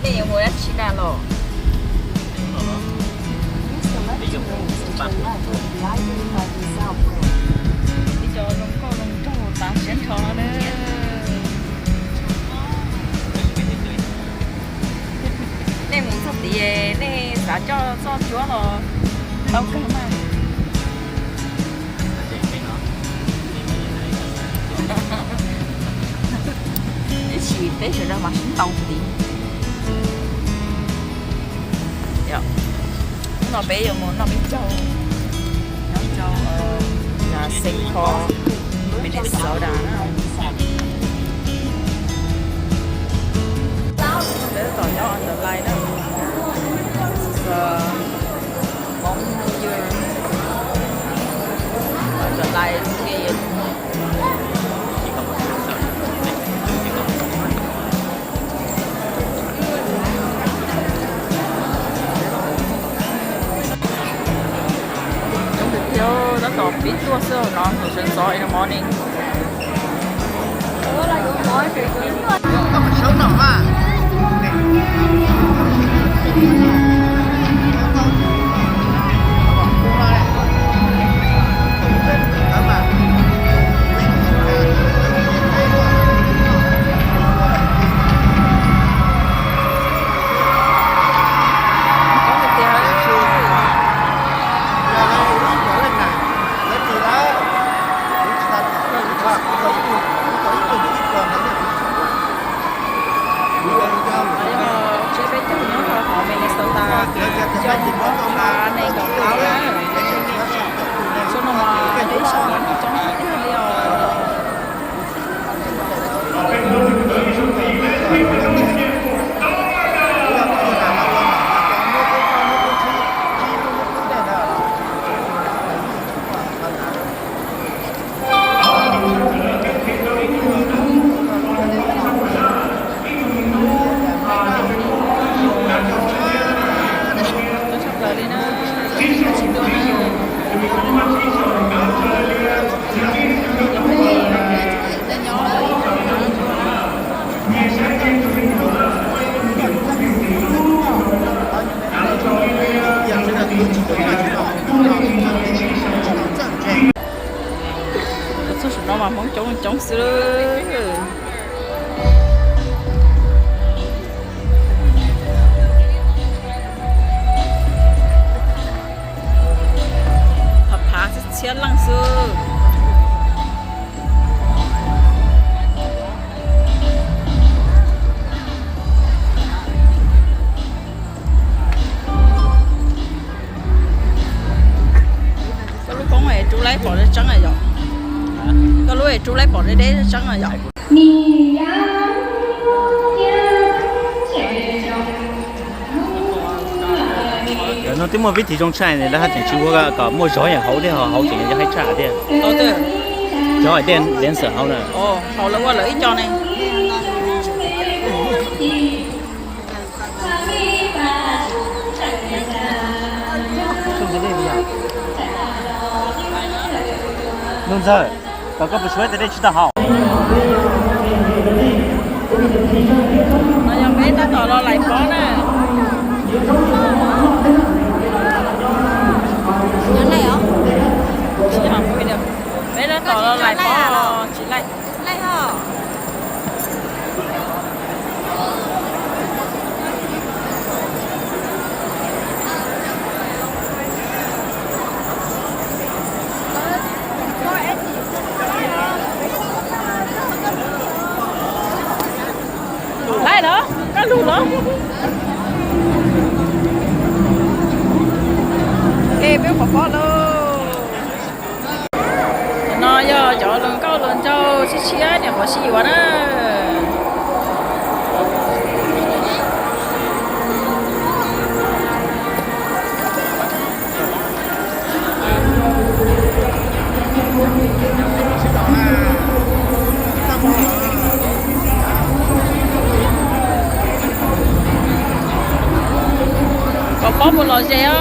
Yuav mus dab tsi na los? Ib co zoo nkauj zoo nraug tas siab nrho no na. Nej mus txog tid nej xav coj txoj cuab los tau kawg mas. Ib tsis peb sawv daws mas sib ntaus tid. Hnub no peb yuav mus noj peb caug, noj rau Saint Paul, Minnesota na. Peb tab tom nyob Underline na. Hmoob New Year, Underline New Year. Coob tiag tiag, tab tom pib tuaj xwb no, sawv ntxov in the morning. Tsiab peb caug nyob rau hauv Minnesota, yog mus noj phav nees nkaum plaub na. Txhua no mas ib sab coob tiag li os. Txog saum no mas Hmoob coob coob xwb. Phav phav txhiab leej xwb. Koj lub koob es rub laib pom tseeb yom? Koj lub es rub laib pom deb deb tseeb yom? Cov no twb muaj vib thim zoo tshaj, lawv haj tseem tsis ua kom muaj zog yam hauv thiab, hauv tseem yog haib tshaj thiab. Cov dej lev xawm hauv na. Hauv lawv ua lawv ib co ne. Nuj Ntxawg, kom koj puas suav tes dej tsis tau haus. No yog peb tab tom los lais pob na. Peb tab tom los lais pob tsis laij. Laij los, koj lug los. Es peb qhov pob lauj. No yog cov hluas nkauj hluas nraug tshiab tshiab nyuam qhuav sib yuav na. Koj pob puas lom zem os?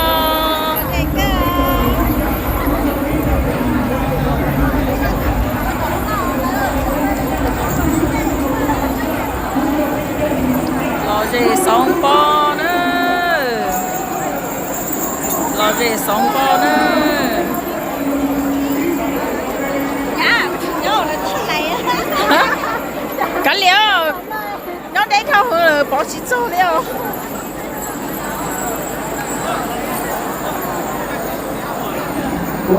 Lom Zes xoov pob na. Los zes xoov pob na. Kav liam, nyob deb dhau hwv lawm pov tsis txog li os.